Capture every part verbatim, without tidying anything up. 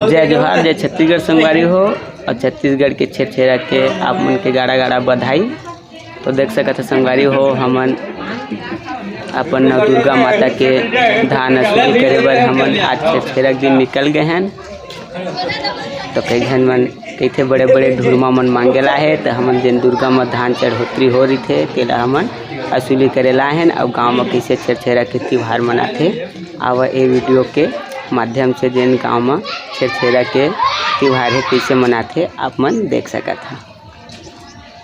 जय जोहार, जय छत्तीसगढ़ संगवारी हो, अउ छत्तीसगढ़ के छेरछेरा के आप मन के गाड़ा गाड़ा बधाई। तो देख सकत ह संगवारी हो, हमन अपन नव दुर्गा माता के धान असुली करे बर हमन आज छेरछेरा के दिन निकल गे हन। तो कई झन मन कहिथे बड़े बड़े ढुरमा मन मांगेला हे, तो हमन जेन दुर्गा म धान चढ़ोतरी हो रहिथे तेला हमन असुली करे ला आए हन। अउ गांव म कइसे छेरछेरा के तिहार मनाथे, आवा ए वीडियो के माध्यम से जेन गांव म छेरछेरा के तिहार हे कइसे मनाथे आप मन देख सकत ह।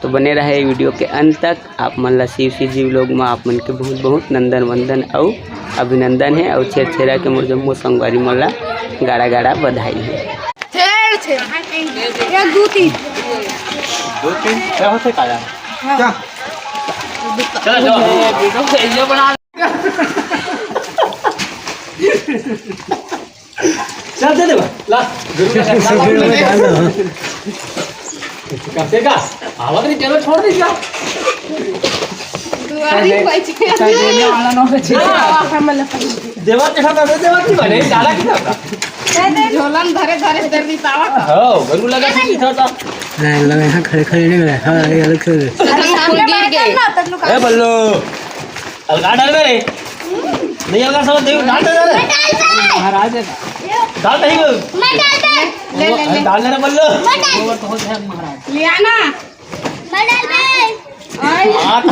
तो बने रहे वीडियो के अंत तक। आप मन ला शिव शिव जी व्लॉग म आप मन के बहुत बहुत नंदन वंदन अउ अभिनंदन हे। अउ छेरछेरा के मोर जम्मो संगवारी मन ला गाड़ा गाड़ा बधाई हे। छेर छेर, एक दू तीन। दो तीन क्या होते काला? हाँ। क्या? चलो, चलो, ये वीडियो से ये बना। चल दे दे भाई, ला। गुरु का सब गुरु में डाल दो। कब से का? आवाज नहीं, चलो छोड़ दे क्या? दुआरी बच गया। देने वाला ना बचे। हाँ। देवा के साथ दे, देवा की बने, डाला की था। झोलन धरे धरे दर्दी तावा। हाँ, गुरु लगा कि था। नहीं, लगा यहाँ खड़े खड़े नहीं लगा। हाँ, ये अलग से। अरे, सामने गिर गए। ए बल्लो। अलगा डाल बे रे। नहीं अलगा समझ, देख, डाल दे, डाल दे। मैं डाल दे। महाराज है। डाल दे ही वो। मैं डाल दे। ले, ले, ले। डाल दे ना, बोल लो। मैं डाल। वो तो हो जाए महाराज। लिया ना। मैं डाल दे। आई। हाँ, तो।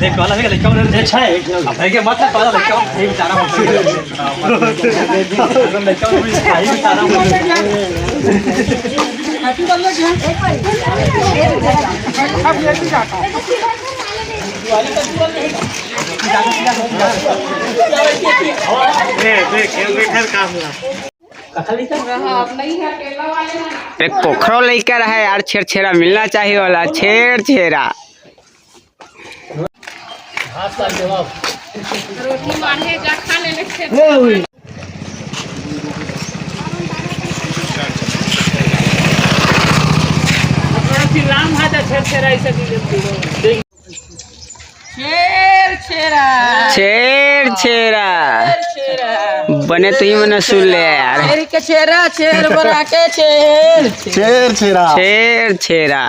देख, वाला है, लड़का वाला। अच्छा है। अब है क्या, मत है, वाला लड़का, ये बेचारा मत। ए, कोखरो लइका रहे यार, छेरछेरा मिलना चाहिए वाला, छेरछेरा। रोटी मांगे जा, खा ले ले। छेर छेरा। छेर छेरा। छेर छेरा। बने तुही मन सुन ले यार। छेर के छेरा, छेर बना के छेर। छेर छेरा। छेर छेरा।